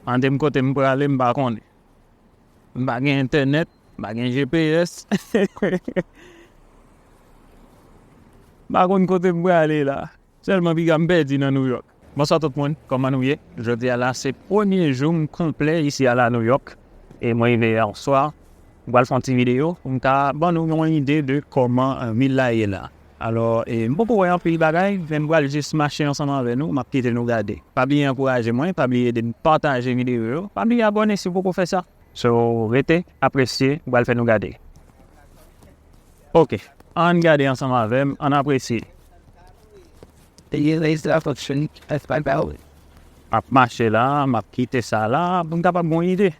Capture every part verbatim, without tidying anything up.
Antre m kote m prale, m pa konnen. M pa gen entènèt, m pa gen G P S. M pa konn kote m prale la. Sèlman piga m pèdi nan New York. Bonswa tout moun, kòman nou ye? Jodi a la, se premye jou m konplè isi a la New York. E mwen rive yè swa. M pral fè yon ti videyo pou m ka ban nou yon ide de kòman, eh, vil la ye la. Alò, eh, m poko wè anpil bagay, men m pral jis mache ansanm avè nou, m ap kite nou gade. Pa bliye ankouraje mwen, pa bliye ede m pataje videyo yo, pa bliye abòne si w poko fè sa. So, rete, apresye, m pral fè nou gade. Ok, ann gade ansanm avè m, ann apresye. Ap mache la, m ap kite sa la, pou m kapab gen yon ide.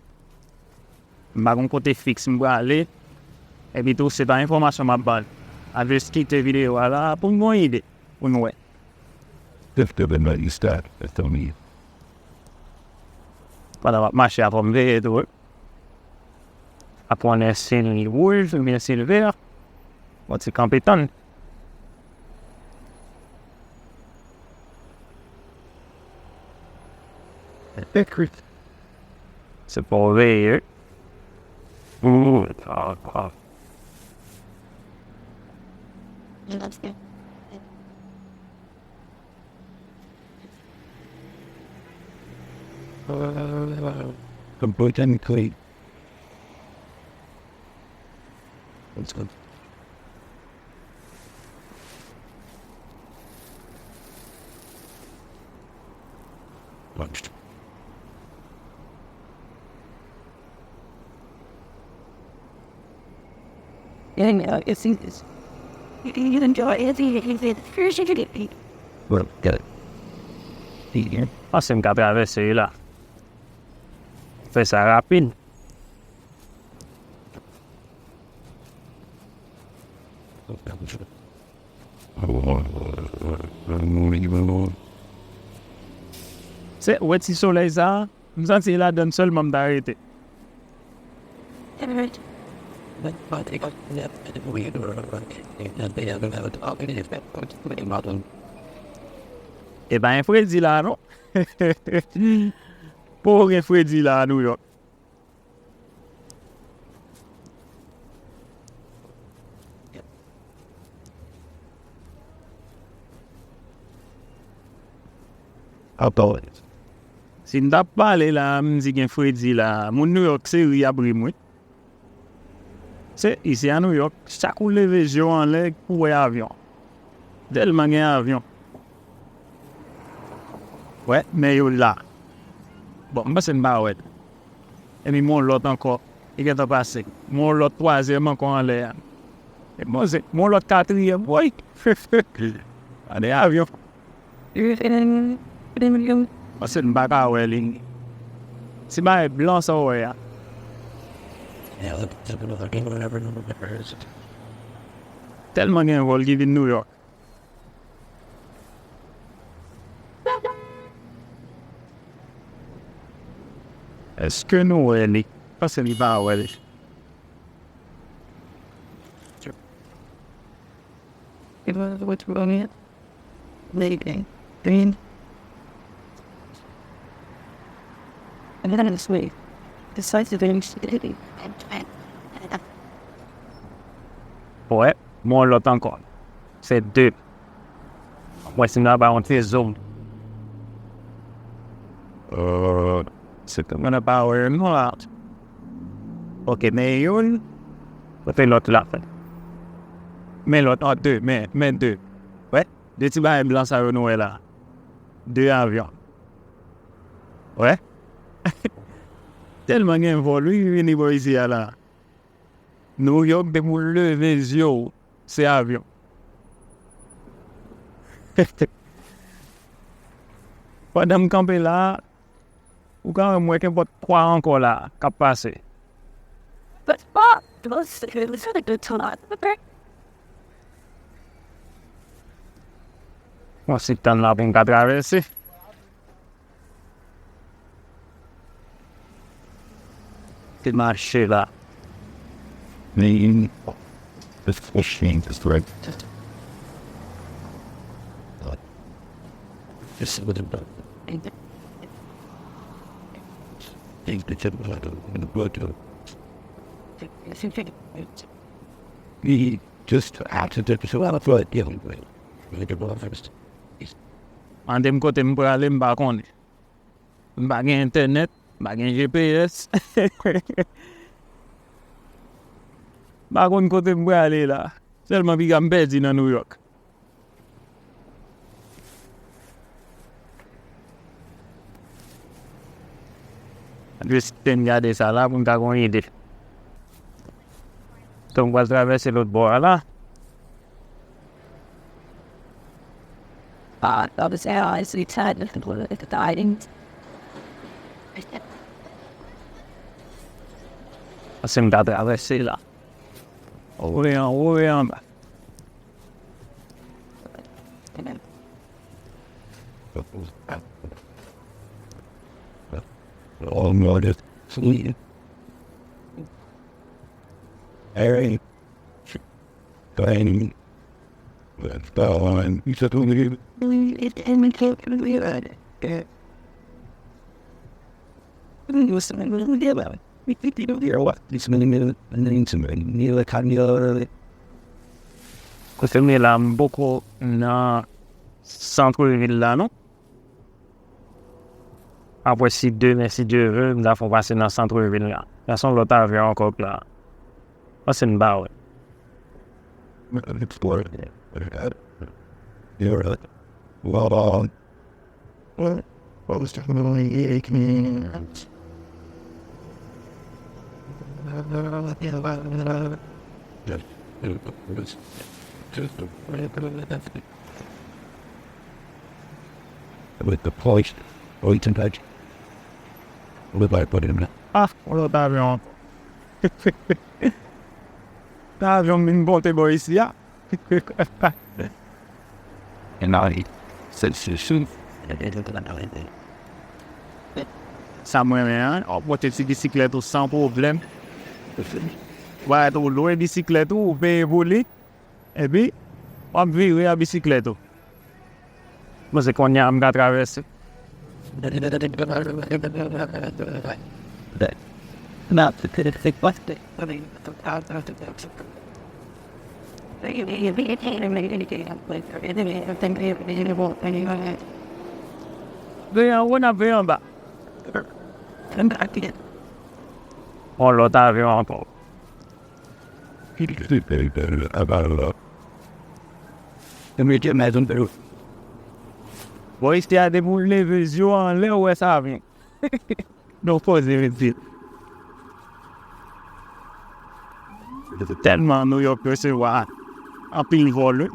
M pa gon kote fiks m prale, epi tou, se pa enfòmasyon m ap ban nou. M ap jis kite videyo a la, pou n gen yon ide, pou n wè. Pandan m ap mache a, fò m veye tou, wi. Ap konnen si l wouj oubyen si l vè. Mwen ti kanpe tann. Se pou w veye. Completamente clean. Let's go. Punched. Well, good. Panse m ka travèse la. Fè sa rapid. Se, ou wè ti solèy sa a? M santi e ladann sèlman m ta rete. E pa gen fredi la non. Poko gen fredi la a New York. Si m t ap pale la, m di gen fredi la, moun New York se ri y ap ri m, wi. Se, isi a New York, chak ou leve je w anlè, ou wè avyon. Tèlman gen avyon. Wè, men yo la. Bon, m panse m pa wè l. Epi m wè yon lòt ankò. Li gentan pase. M wè yon lòt twazyèm ankò anlè a. Epi m wè yon lòt katriyèm. Woy! Gade avyon. Paske m pa ka wè li. Ti bagay blan sa w wè a. Tèlman gen vòl ki vin New York. Èske nou wè li? Paske li pa wè li. Wè, m wè yon lòt ankò. Se de. Mwen si m ta bay yon ti zoom. Euh, se kòman nan pa wè non la. Ok, men youn. Kote lòt la? Men lòt, an de, men, men de. Wè, de ti bagay blan sa yo nou wè la. De avyon. Wè. Tèlman gen vòl, wi, ki vini bò isi a la. New York, depi w leve zye w, se avyon. Pandan m kanpe la, ou ka wè m wè kenpòt kwa ankò la k ap pase. Mwen si tann la pou m ka travèse. Te mache la. Men, this machine is right. This is what it does. He just acted to swallow foot. Mande m kote m prale, m pa konnen. M pa gen entènèt, m pa gen G P S. M pa konn kote m prale la. Sèlman piga m pèdi nan New York. Jis te m gade sa la pou m ta gon ide. Donk, m pral travèse lòt bò a la. Ah, that was how I see Ted with the tidings. Paske m ta travèse la. Anwo e anwo e anba. Almost. Aaron. Glenn. Glenn. Kote m ye la, m poko nan sant vil la, non. Apre, si demen, si Dye ve, m ta fè yon pase nan sant vil la. Sa se yon lòt avyon ankò k la. Pase m ba wè. With the police, police in touch. Look like put him. Ah, yon lòt avyon ankò. Avyon m vin monte bò isi a. And I said, "Soon." Sa m renmen an, w ap monte ti bisiklèt ou san pwoblèm. W a ret ou lwen bisiklèt ou, ou peye pou li. Epi, w ap vire a bisiklèt ou. Bon, se kounye a m ka travèse. Veye anwo, n ap veye anba. Yon lòt avyon ankò. Bon, isi a, depi w leve zye w anlè, ou wè sa vin. Non, poze, mesye. Tèlman New York resevwa anpil vòl, wi.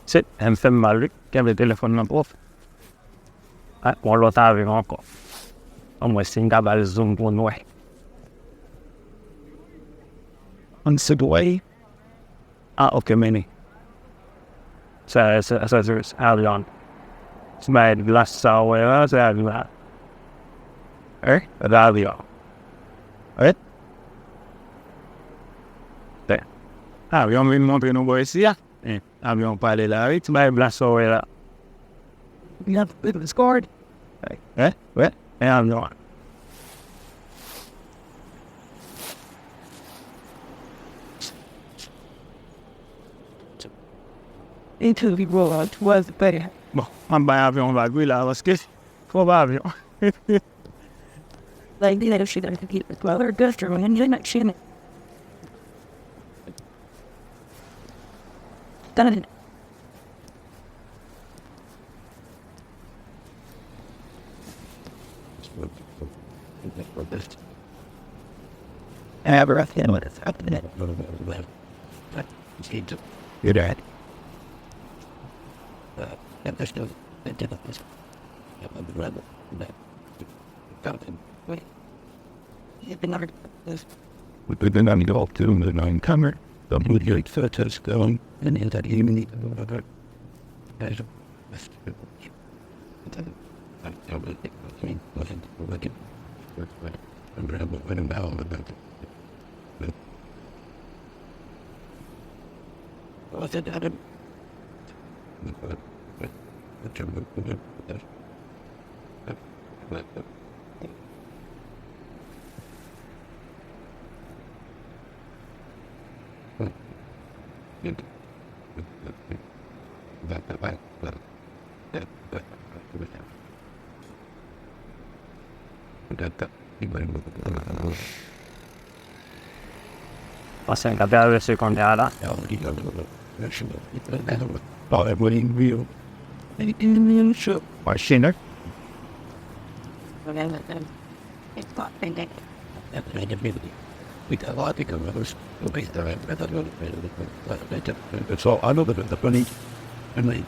Se, m fè m mal, wi. Kenbe telefòn nan twòp. Ah, yon lòt avyon ankò. Anmwey si m ka ba l zoom pou n wè. An se dwèy. Ah, ok, meni. Sa, sa, sa, sa, sa, avyon. Se bay glas sa w wè la, se avyon. Eh? Se avyon. Eh? Eh. Avyon vin montre nou bò isi a. Eh, avyon pale la, wi, ti bay glas sa w wè la. N ap scored. Eh, wè, men avyon an. Bon, m ap bay avyon vag wi la, paske twòp avyon. Like the other shit that I could get with my other guster and you're not shit. Done. Ever a feeling what is happening. You're right. Uh, and there's no, Within an adult to the non-comer, the mood like such as stone, and in that evening, Paske n ka travèse kounye a la. Machin, wi. So, I know the, the funny, and they,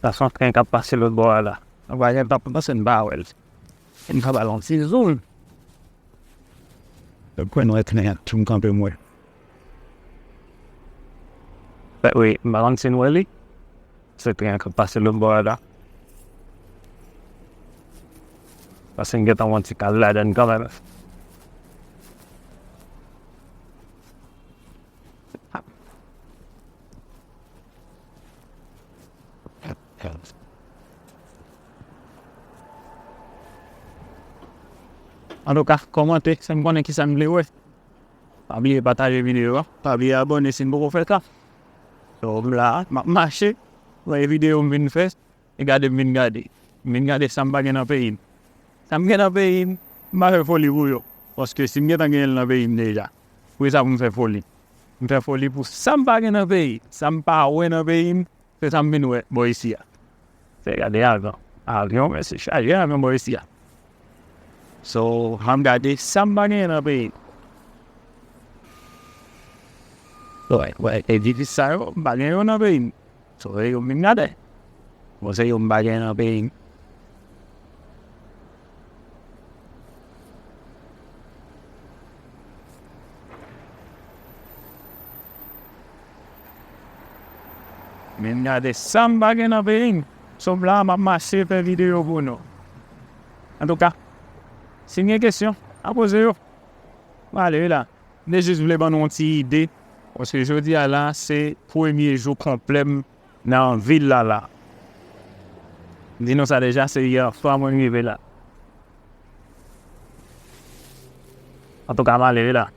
Sa se yon tren k ap pase lòt bò a la. Nou pa gen tan pou pase, n pa wè l. N ka ba l yon ti zoom. Lè kwen nou wè tren an, tou m kanpe m wè. Wi, m pa konn si n wè li. Se tren an k ap pase lòt bò a la. Paske n gentan wè yon ti kal ladann kanmenm. Antouka, kòmante, fè m konnen kisa n vle wè. Pa bliye pataje videyo a. Pa bliye abòne si n poko fè sa. So, m la, m ap mache. Wè videyo m vin fè. E gade m vin gade. M vin gade sa m pa gen nan peyi m. Sa m gen nan peyi m, m pa fè foli pou yo. Paske si m gentan genyen l nan peyi m deja, poukisa pou m fè foli? M fè foli pou sa m pa gen nan peyi, sa m pa wè nan peyi m, se sa m vin wè bò isi a. Se gade avyon. Avyon, men se chaje avyon bò isi a. So, m ap gade sa m pa genyen nan peyi m. Wè, wè, edifis sa yo, m pa gen yo nan peyi m. So, e yo m vin gade. Bon, se yo m pa gen nan peyi m. Men gade sa m pa gen nan peyi m. So, m la, m ap mache fè videyo pou nou. Antouka, si n gen kesyon, a poze yo. M ale wi la. M te jis vle ban nou yon ti ide, paske jodi a la, se premye jou konplè m nan vil la la. M di nou sa deja, se yè swa mwen rive la. Antouka, m ale wi la.